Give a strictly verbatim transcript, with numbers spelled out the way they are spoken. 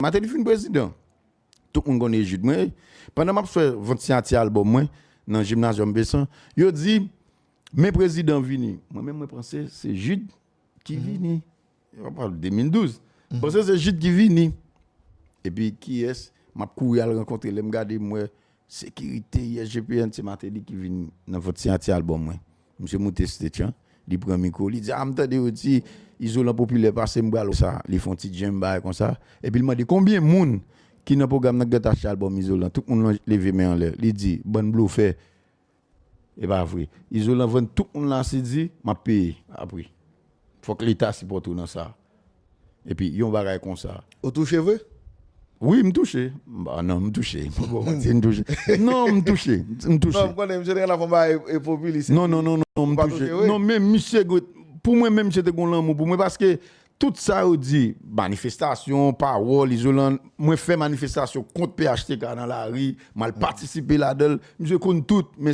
Martelly fin prezidan. Tout moun konnen Jude. Mwen, pandan m ap fè vant siyati albòm mwen nan Gymnasium Vincent, yo di, men prezidan vini. Mwen menm, mwen panse se Jude ki vini. Yo pale de mil douz. Mwen panse se Jude ki vini. Epi kiyès m ap kouri al rankontre? Lè m gade, m wè sekirite I S G P N, se Martelly ki vin nan vant siyati albòm mwen. Misye moute stage lan, li pran mikwo, li di, "A, m tande yo di Izolan popilè pase m, pral sa." Li fè yon ti djèm, bagay konsa. Epi l mande konbyen moun ki nan pwogram nan k gentan achte albòm Izolan. Tout moun lan leve men anlè. Li di, "Bann blofè." E pa vre. Izolan vann tout moun la, se di, "M ap peye apre." Fòk Leta sipòte w nan sa. Epi, yon bagay konsa. Ou touche vre? Wi, m touche. Ba, non, m touche. Bon, mwen di m touche. Non, m touche. M touche. Non, m konnen, misye te gen la fon ba e, e popilis. Non, non, non, non, non, m touche. Non, men misye, pou mwen, men misye te gon lanmou pou mwen, paske tout sa yo di, manifestasyon, pawòl, Izolan, mwen fè manifestasyon kont P H T K nan lari, m al patisipe ladan l, misye konn tout, men